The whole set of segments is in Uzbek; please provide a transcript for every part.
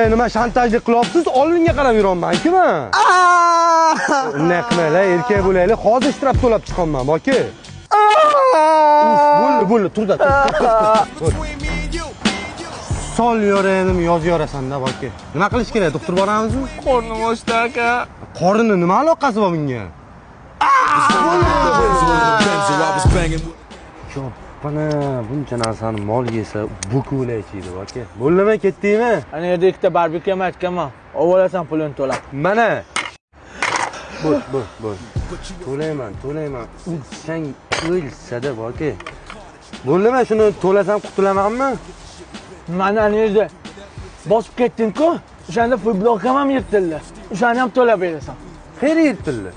Nima shantajlik qilyapsiz? Oldinga qarab yuraman-ku men. Unday qilmanglar, erkak bo'laylik. Hozir shtraf to'lab chiqaman, boki. Bo'ldi, bo'ldi, turda, tur. Sol yoranim yoz yorasan-da, boki. Nima qilish kerak? Doktor boramizmi? Qornim ochdi aka. Qorinni nima aloqasi bor bunga? Cho'pana buncha narsani mol yesa, buki o'laychiydi, boki. Bo'ldimi, ketdingmi? Ana yerda ikkita barbekyu ham aytganman. Olib olasan pulini to'lab. Mana. Bo'l, bo'l, bo'l. To'layman, to'layman. O'lsang o'lsa-da, boki. Bo'ldimi, shuni to'lasam qutulamanmi? Mana ana yerda bosib ketding-ku, o'shanda futbolkam ham yirtildi. O'shani ham to'lab berasan. Qayerga yirtildi?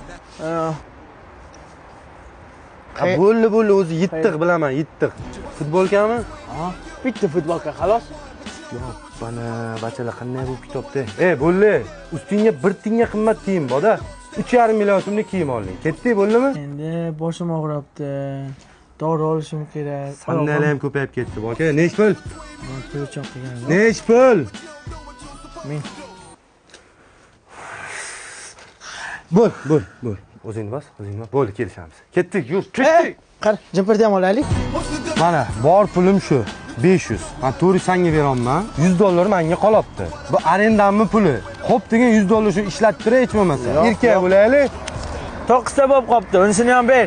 Ha, bo'ldi, bo'ldi, o'zi yittiq bilaman, yittiq. Futbolkami? Ha, bitta futbolka xolos. Yo'q, mana bachalar qanday bu kitobda? Bo'ldi. Ustingga bir tinga qimmat kiyim bor-da. 3,5 million so'mlik kiyim olding. Ketdik, bo'ldimi? Endi boshim og'ribdi. Dori olishim kerak. Sandal ham ko'payib ketdi, boka. Nech pul? To'rtchoq qilgan. Nech pul? Ming. Bo'l, bo'l, bo'l. O'zingni bos, o'zingni bos. Bo'ldi, kelishamiz. Ketdik, yur, ketdik. Qara, jimpirni ham olaylik. Mana, bor pulim shu. 500. Men 400 sanga beraman. $100 menga qolyapti. Bu arendamni puli. Xo'p degan $100 shu ishlatib turay hech bo'lmasa. Erkak bo'laylik. 9ta bo'lib qopti. Unisini ham ber.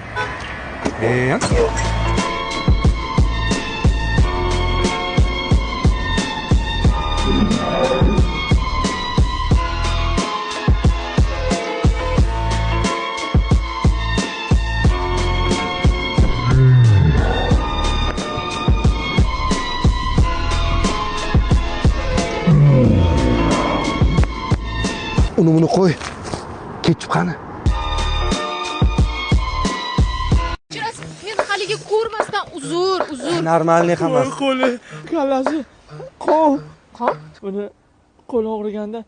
Uni buni qo'y. Ketchup qani? Men haligi ko'rmasdan uzr, uzr. Normalniy hammasi. Qo'li, kallasi, qon. Qon? Buni qo'li og'riganda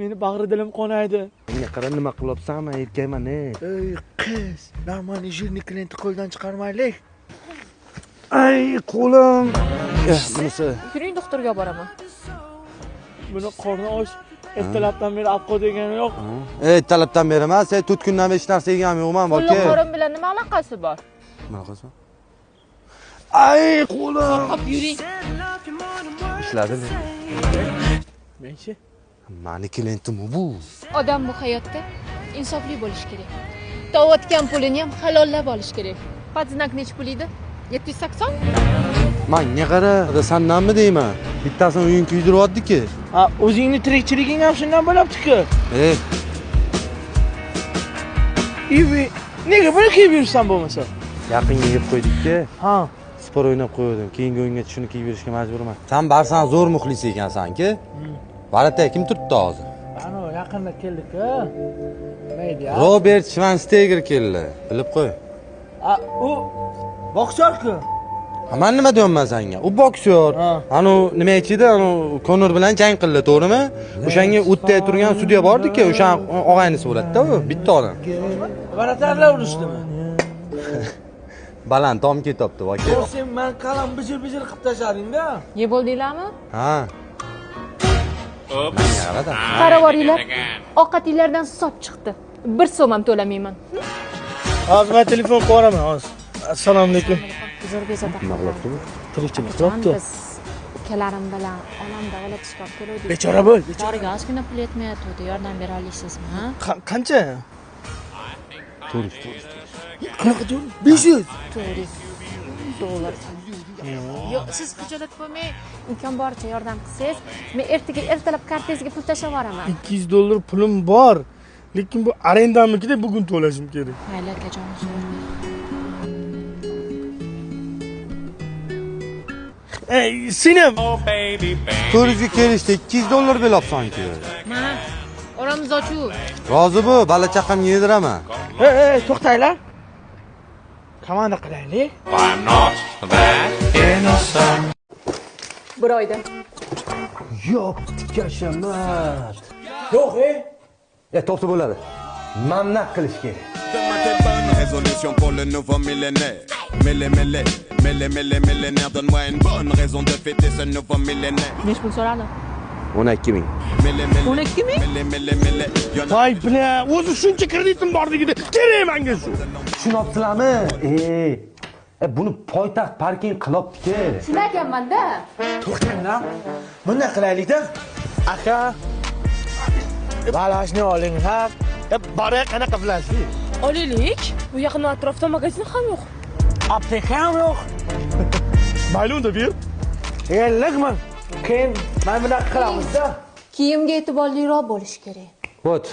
meni bag'ri dilim qonaydi. Menga qara, nima qilyapsan? Men erkakman, ey. Ey qiz, normalniy jirni klientni qo'ldan chiqarmaylik. Ay, qo'lim. Bunisi. Yuring, doktorga boraman. Buni qorni och. Ertalabdan beri afqo degani yo'q. Ertalabdan beri emas, 4 kundan beri hech narsa yeganim yo'qman, boka. Qo'lim qorin bilan nima aloqasi bor? Nima aloqasi bor? Ay, qo'lim. Hop, yuring. Ishladimi? Menchi? Mani klientim bu. Odam bu hayotda insofli bo'lish kerak. Tovotgan pulini ham halollab olish kerak. Podзnak necha pul edi? 780? Menga qara, sandanmi deyman? Bittasini uying kuydiryapti-ki. Ha, o'zingni tirikchiliging ham shundan bo'lyapti-ku. Ivi, nega buni kiyib yursan bo'lmasa? Yaqinga yeb qo'ydik-ku. Ha, sport o'ynab qo'ydim. Keyingi o'yinga shuni kiyib yurishga majburman. Sen Barsan zo'r muxlis ekansan-ki. Varata kim turibdi hozir? Ana, yaqinda keldi-ku. Nima edi? Robert Schweinsteiger keldi. Bilib qo'y. Ha, u boksyor-ku. Man nima deyapman senga? U boksyor. Anu nima aytdi? Anu Konor bilan jang qildi, to'g'rimi? O'shanga o'tda turgan sudya bordi-ku, o'sha og'aynisi bo'ladi-da u, bitta odam. Varatarlar urishdimi? Baland tom ketibdi, voke. Sen men qalam bijir-bijir qilib tashlading-da. Yeb bo'ldinglarmi? Ha. Qaravoringlar, ovqatinglardan soch chiqdi. 1 so'm ham to'lamayman. Hozir men telefon qilib yuboraman hozir. Assalomu alaykum. Zo'r bezovta. Nima qilyapti bu? Tirikchilik qilyapti. Biz ukalarim bilan onam davolatishga olib keluvdik. Bechora bo'l, bechora. Doriga ozgina pul yetmayotgandi, yordam bera olasizmi, ha? Qancha? 400, 400. Qanaqa 400? 500. 400 dollar. Yo'q, siz xijolat bo'lmang, imkon boricha yordam qilsangiz, men ertaga ertalab kartangizga pul tashlab yuboraman. $200 pulim bor, lekin bu arendamnikida bugun to'lashim kerak. Mayli akajon, uzr. Ey, senim. 400 ga kelishdi, $200 beryapsan-ku. Mana, oramiz ochuv. Rozi bu, bala chaqamga yediraman. Ey, to'xtanglar. Komanda qilaylik. I'm not that innocent. Bir oyda. Yo'q, tikashamat. Yo'q, ey. To'xta bo'ladi. Mamnaq qilish kerak. Résolution pour le nouveau millénaire. Mille, mille, mille, mille, millénaire. Donne-moi une bonne raison de fêter ce nouveau millénaire. Nechi pul so'radi? 12 ming. Mille, mille, 12 ming? mille, mille, mille. Y'en a Voy bila, o'zi shuncha kreditim borligida kerak menga shu. Tushunyapsizlarmi? Buni poytaxt parking qilibdi-ku. Shunday ekanman-da. To'xtanglar. Bunday qilaylik-da. Aka, balashni oling, ha? Boray qanaqa bilasiz? Olaylik. Bu yaqin atrofda magazin ham yo'q. Apteka ham yo'q. Mayli unda ber. Ellikmi? Keyin mana bunaqa qilamiz-da. Kiyimga e'tiborliroq bo'lish kerak. Вот.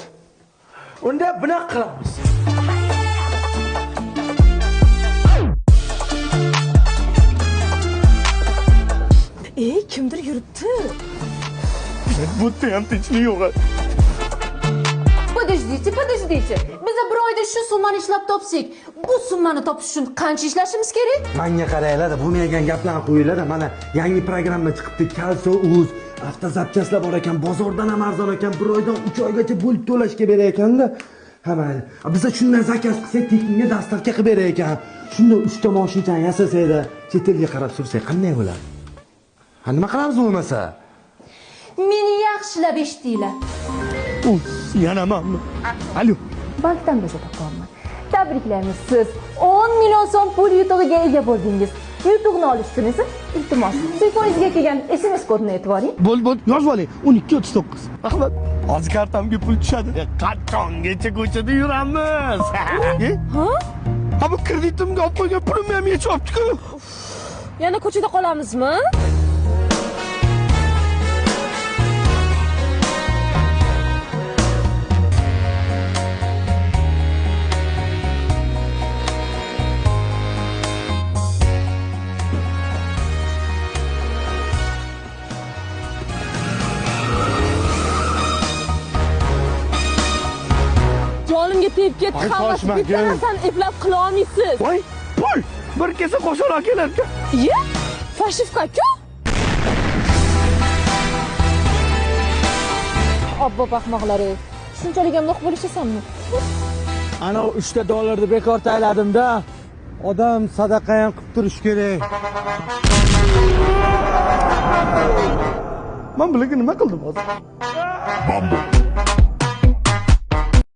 Unda bunaqa qilamiz. Kimdir yuribdi. Bu yerda ham tinchlik yo'q. Подождите, подождите. Biz bir oyda shu summani ishlab topsak, bu summani topish uchun qancha ishlashimiz kerak? Menga qaranglar, bo'lmagan gaplarni qo'yinglar. Mana yangi programma chiqibdi, Kalso uz, avtozapchastlar bor ekan, bozordan ham arzon ekan, bir oydan 3 oygacha bo'lib to'lashga berar ekanda. Ha mayli. Biz shundan zakaz qilsak, tekinga dastavka qilib berar ekan. Shunda 3 ta mashinchani yasasakda, chet elga qarab sursak qanday bo'ladi? Ha, nima qilamiz bo'lmasa? Meni yaxshilab eshitinglar. Uf, yana manmi? Alo. Bankdan bo'shatyapman. Tabriklaymiz, siz 10 million so'm pul yutug'iga ega bo'ldingiz. Yutuqni olish uchun esa iltimos, telefoningizga kelgan SMS kodini aytib oling. Bo'l, bo'l, yozib oling. 1239. Rahmat. Hozir kartamga pul tushadi. Qachongacha ko'chada yuramiz? Ha? Ha, bu kreditimga olib qo'ygan pulimni ham yechib olibdi-ku. Yana ko'chada qolamizmi? Jonimga tegib ketdi hammasi. Bitta narsani eplab qila olmaysiz. Voy, pul! Bir kesa qo'shiqlar kelarkan. Iye, fashivka-ku. Obbo ahmoqlari, shunchalik ham lo'q bo'lishasanmi? Ana 3 ta dollarni bekor tayladim-da. Odam sadaqa ham qilib turish kerak. Men bularga nima qildim hozir? Bambu.